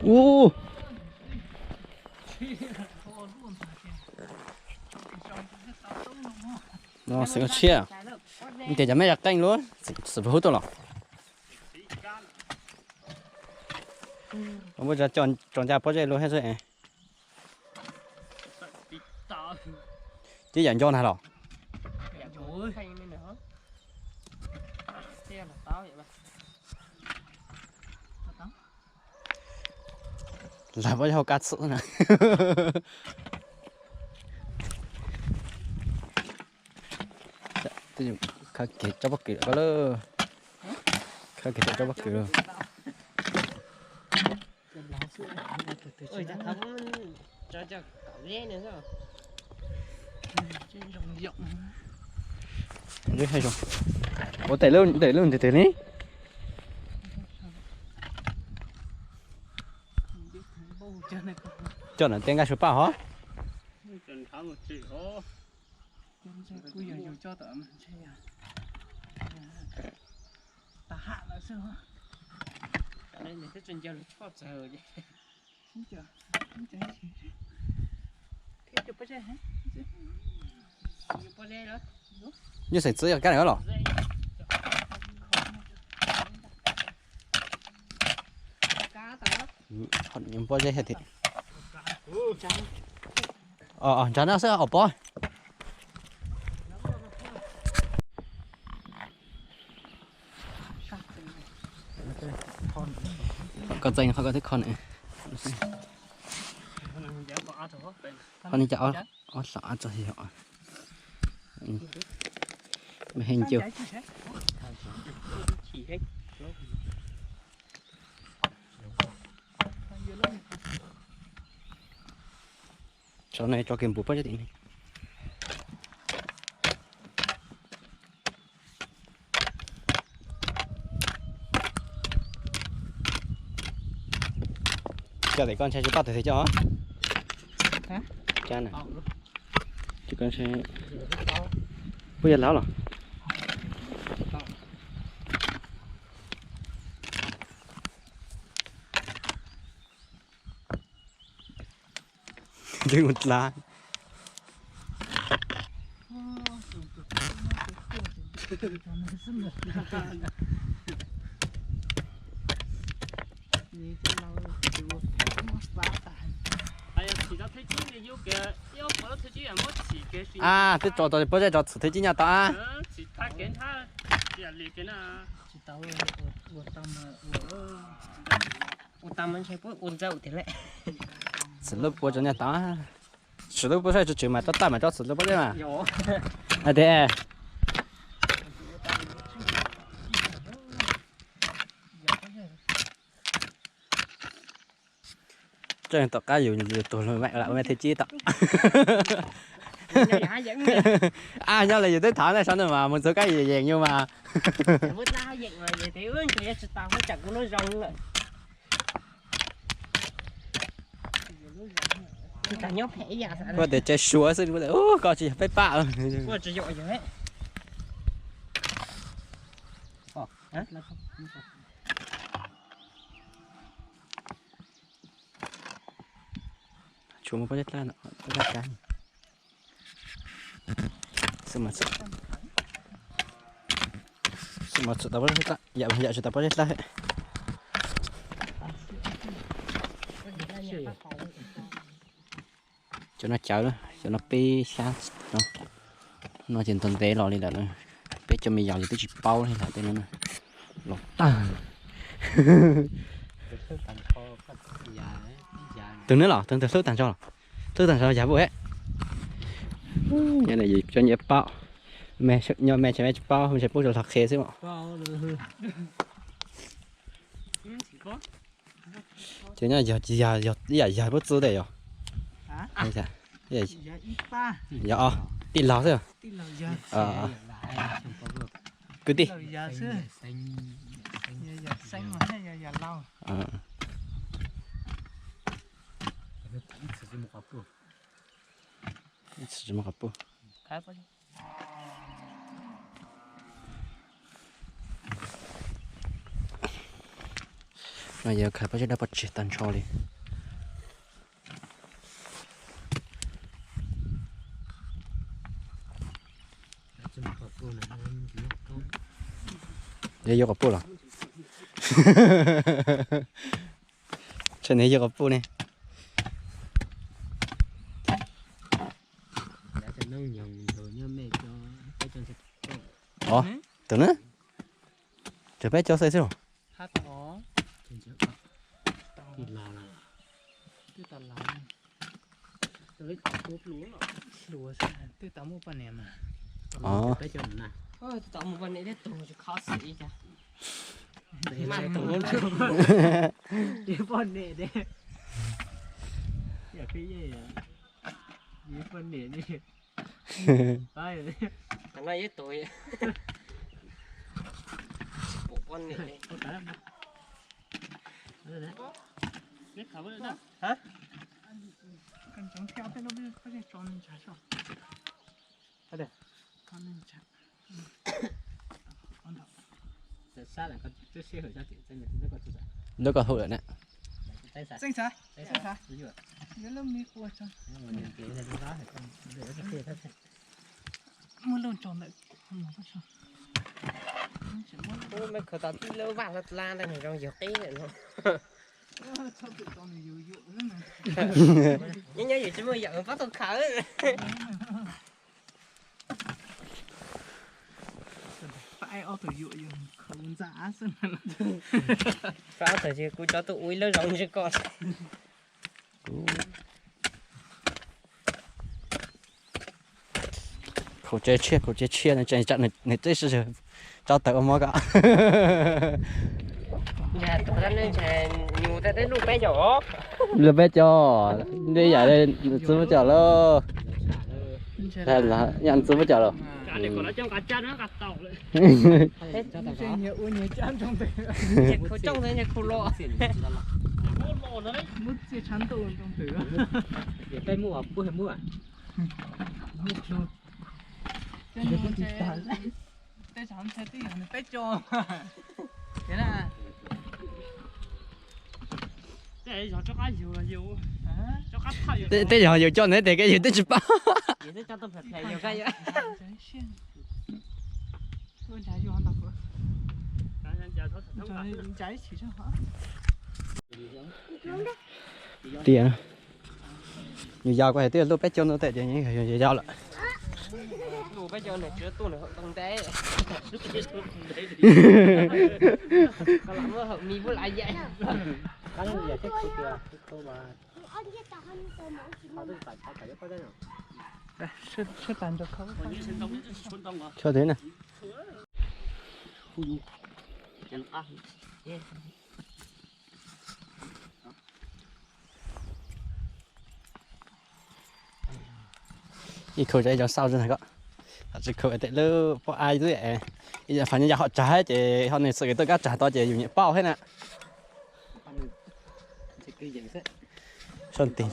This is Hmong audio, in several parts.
Ub. No xeev tshiab. Tias cov me zas qeej luaj, xwm hub tuaj los. Muab tso ncaj pob zeb luaj thiab xwb. Cib yam nco na los. Lawv muab hauv kab txhwm na. Khawb kiag tsob pob kws ko lawm. Khawb kiag tsob pob kws lawm. Ua tes lub tes lub ntiv tes li. Coj na tej nqaij sua paj hov. Nyob xeem txwv yog kab lawm los? Pob zeb thiab. Ntsa no xwb os pob. Koj txeev qhov koj twb kho na. Qhov no cas ob hlau ab tso yog me heev ncua. Tso ne, tso kiag npum pob zeb tim ne. Coj tim koj ntshai tsis paj tawg thiaj coj. Cab na. Puas yog laub los? Yeej ua dlaab. A, twb tso tau pob zeb tso txhwm thwb cib nyaj tau a. Txhwm lub pob zeb tso nyaj tau. Txhwm lub pob zeb tso tswv mas rov tag mas tso txhwm lub pob zeb mas. Tias tseem tom qab yus yus tus lam ua me thwb cib tom. A, nyob li yus twb thov nej sau ntawd mas mus txog kab yus yeem yus mas. Kuv tias tsev suav xwb, ub, koj tsis yog peb pab. Tshuav muaj pob zeb dlab no, pob zeb kab. Xwb mas txhwm tau pob zeb dlab, yam yam tsis tau pob zeb dlab. Cov no cawv, cov no peb xyab no, no ces ntog ntev los li lawm. Peb cov me yos ces twb tsis paub li lawm tej no. Los tag. Tus no los tus ntawd hlub tag nrho, hlub tag nrho yog puab. Nyob cov nyiam paub, nyob me tseem me tsis paub, me tseem pub rau hlo qhia xwb mas. Ces nyob yog ib yam yog puab txwv tej yog. Yog tij laug xwb. Kwv tij. Tsis muaj qhov puag. No yog khais pab zeb dab pov tseg tag nrho li. Yog yuav qhov puj los? Tsam no yuav qhov puj ne. Os, tus na, tus peb cov xwb los? Twb tau muaj poj niam mas. Twb tau muaj poj niam thiab tus tsis khob xwm ib cas. Poj niam de. Poj niam ni. Thov no ib tus. Pom poj niam. Lub koj hu lawm na. Muaj lub tso ntawm. Muaj lub me khaws tau tib lub vaj hla dlab ntawd nws zoo yog qib lawm no. Nyob nyob yus tsis muaj yam pab tau khaws. Pab ob tug yuam yus khaws ntxa xwb. Pab ob tug ces kuv cov tuaj ua ib lub zoo ntshe koj. Khaum tsev tshiab, khaum tsev tshiab no tsam nws teb sib tsab tawm ua mob ko. Lub peb cov, ntej yam txwv muab cov lawm. Yam txwv muab cov lawm. Tej zaum yus coj ntawd tes koj yus twb tsis paub. Tias nws yau ko hais twb yog lub peb caug no tes ces yog yau lawm. Kho twg na? Ib khau ib zaug xauj zoo ko, tsis khau tes lub pob av xwb. Ib yam fais nyob yam hom tsag ces ho nws xwm kev tuaj kab tsag tod ces yus nyiam pauj thiab na. Sab nti.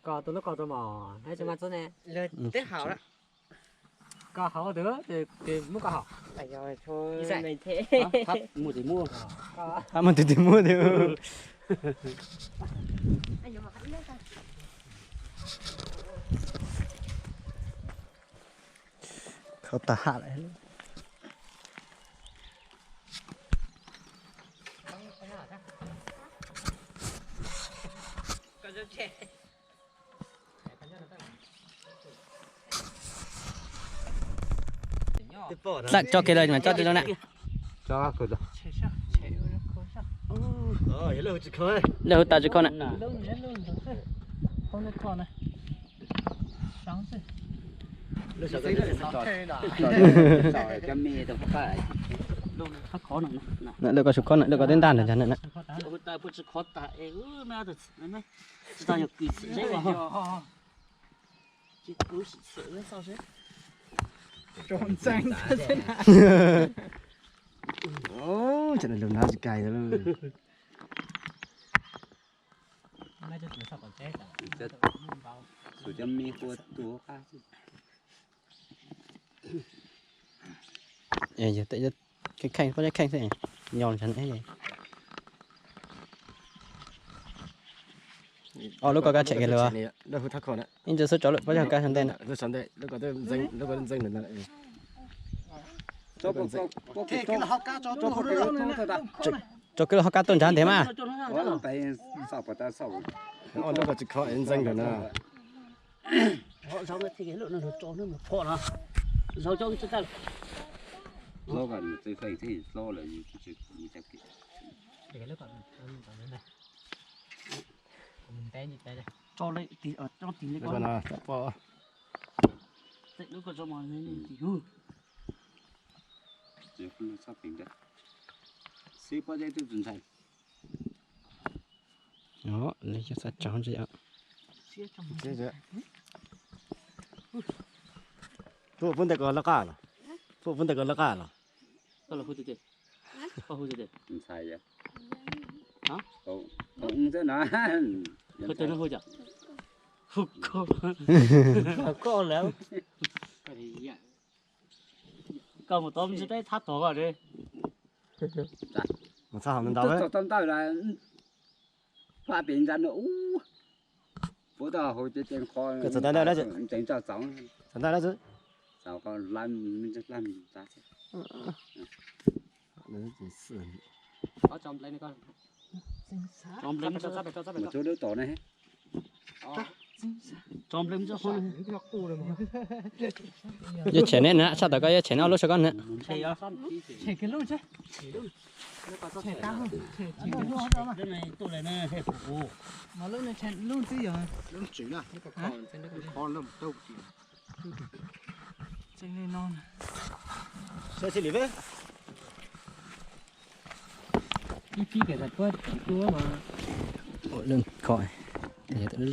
Koj tus lub koj tus mos, teb haum lawm. Koj haum tus, tus muab koj haum. Mus tus muab. Muaj tus tus muab tus. Khau tag ham lawm. Tso kiag lawm mas tso tso na. Lawv hu tas tsis khau na. Lawv koj sub khob na, lawv koj teb ntaj ntag na. Lub nrab tsis kais. Xus cov me kua tuag qab. Yog tej kheej pob zeb kheej xwb, nyo ntawd. Ob lub ko kab tshem kiag lawm. Ib ntsis xub tso lawm pob zeb kab sau ntej na. Tso kiag lub hauv kab tuaj nrad ntiag mas. Tuaj pub ntawm ko laj qaj los? Pub pub ntawm ko laj qaj los? Ntxhais yog. Hu xwb na. Koj mus tau ntsis peb thab tog koj. Mus txog hauv ntawd. Txog tau ntawd las, pab pem ntsa no ub. Puab tau hauv ces ces qho txog ntawd, txog ntawd. Txog qho lab me ntsa lab me ntsa. Mus tsuag lub tom ne. Yeej tshem ne na, sab tom ko yeej tshem ne, ob lub sab ko na. Ib pib kev tawm tuaj tsis tuaj mas. Ua lwm kho,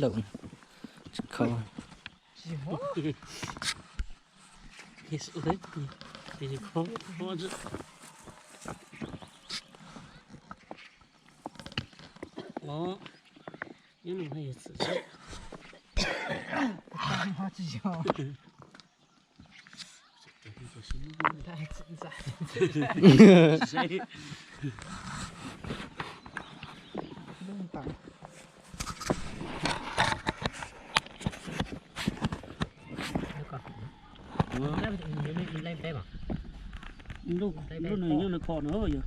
lwm kho. Lub no yeej nws kho no yog.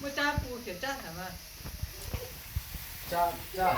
Muaj tsab pub khiav tsab tham mas. Tsab, tsab.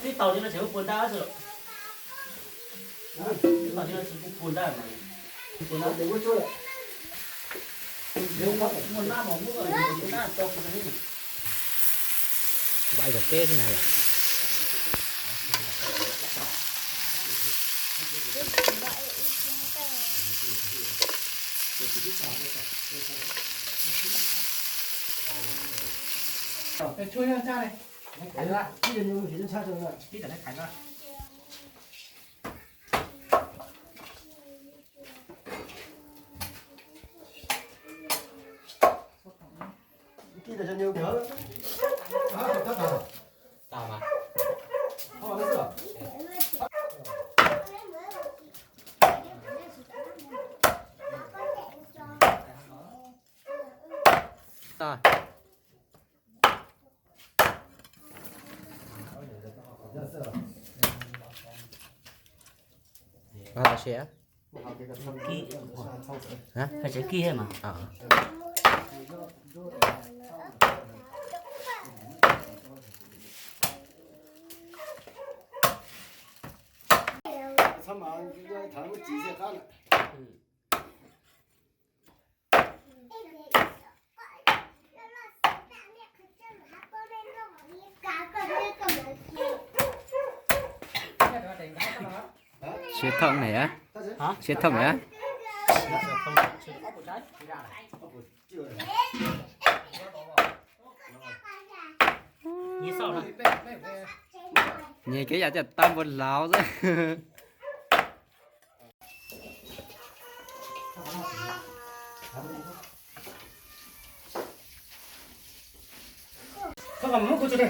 Tib tau li no tseem puas ntaj xwb. Tib tau li no tseem puas ntaj mas. Muaj nab mas muab nab tso. Npaj cov teb xwb na. Hais tsev kib mas. Siab thooj ne, siab thooj ne. Nyias kev yam coj tau npua laus xwb.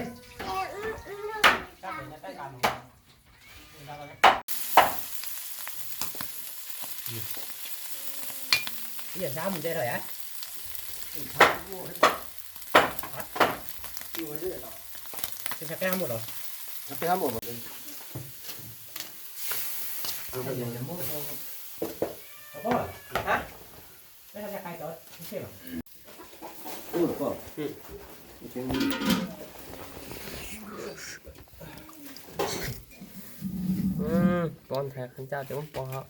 Ib yam sab mus ntej lawm yam. Peb hab mus los? Pov nthav qhov ncauj ces muab pov hauv.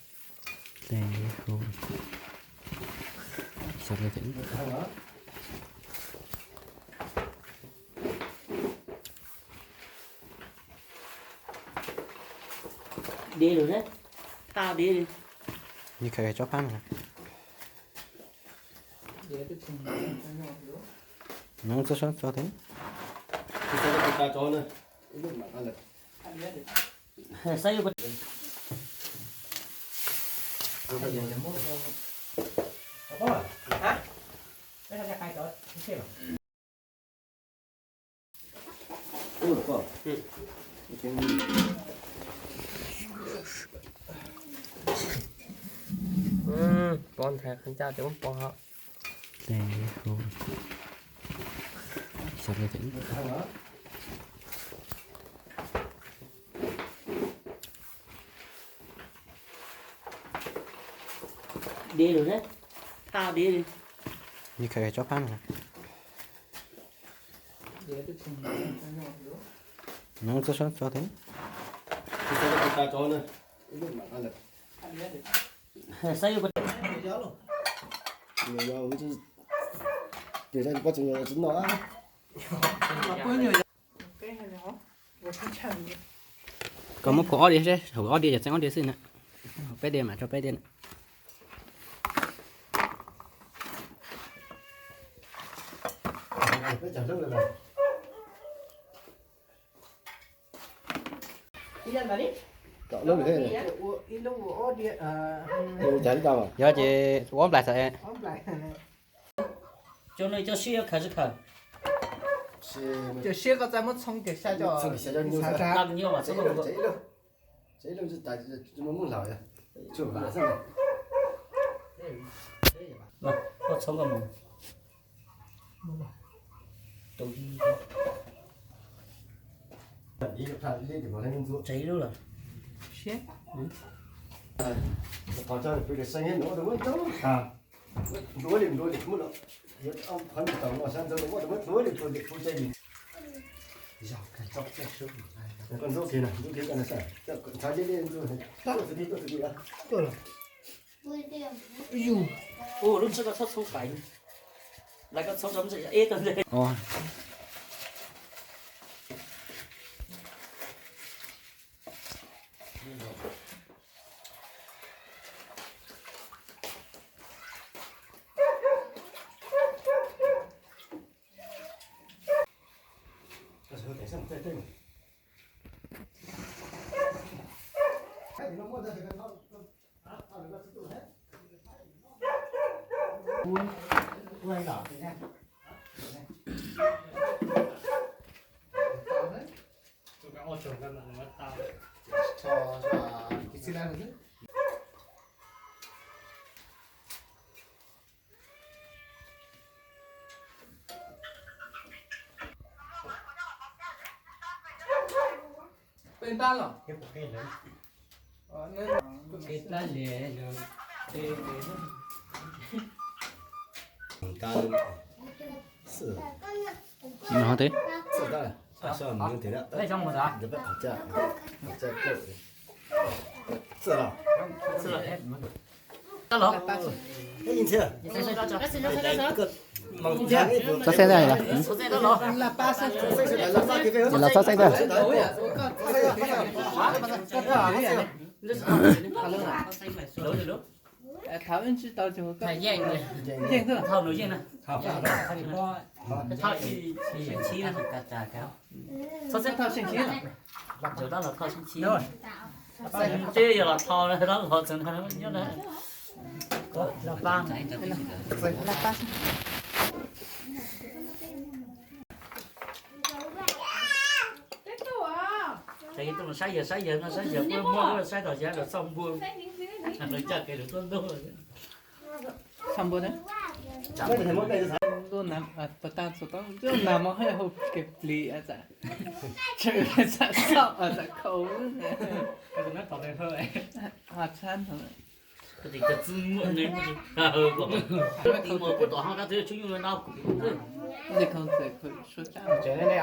Deb lawm, thaj deb li. Nws khaws tsob phab no. Nws txhob tso tso thiab. Pov nthav qhov ncauj ces muab pov hauv. Deb lawm, thaj deb li. Nws khaws tsob phab no. Nws txhob tso tso thiab. Koj muab phuam ob diav seb, hauv ob diav yog txeeb ob diav xwb na. Peb diav mam tso peb diav na. Yog ces ua ob nplais xwb. Cov no cov siab khaws tsis khaws? Cov siab koj txawj muab txhoov kiag xya cov. Koj txhoov koj mus. Tseg ib lub lawm. Ua lub ntsej koj txhob txhoov pais, lawv koj txhoov rau ib tug ntej. Nws ho twb Txhob xeb ntag los. Los txhob xeb ntag. Thov wb tsis tau, yeej tuaj. Thov seej tshib na. Txhob xeb, thov seej tshib. Teb yog los tho dab los txog nyob na. Saib yawg, saib yawg no, saib yawg muaj muaj saib tom yav lawv txoj npua, lawv caj kev lawv tuaj ntuj. Txoj npua na. Tuaj na, puas tas txog tau tuaj na, mos haj yog hau kev plis a txam, tseem txam xauj a txam khau. Ho tshab no. Tsis muaj ne, tsis muaj tom hauv rab twb tsuj nyuj no. Tseem ne.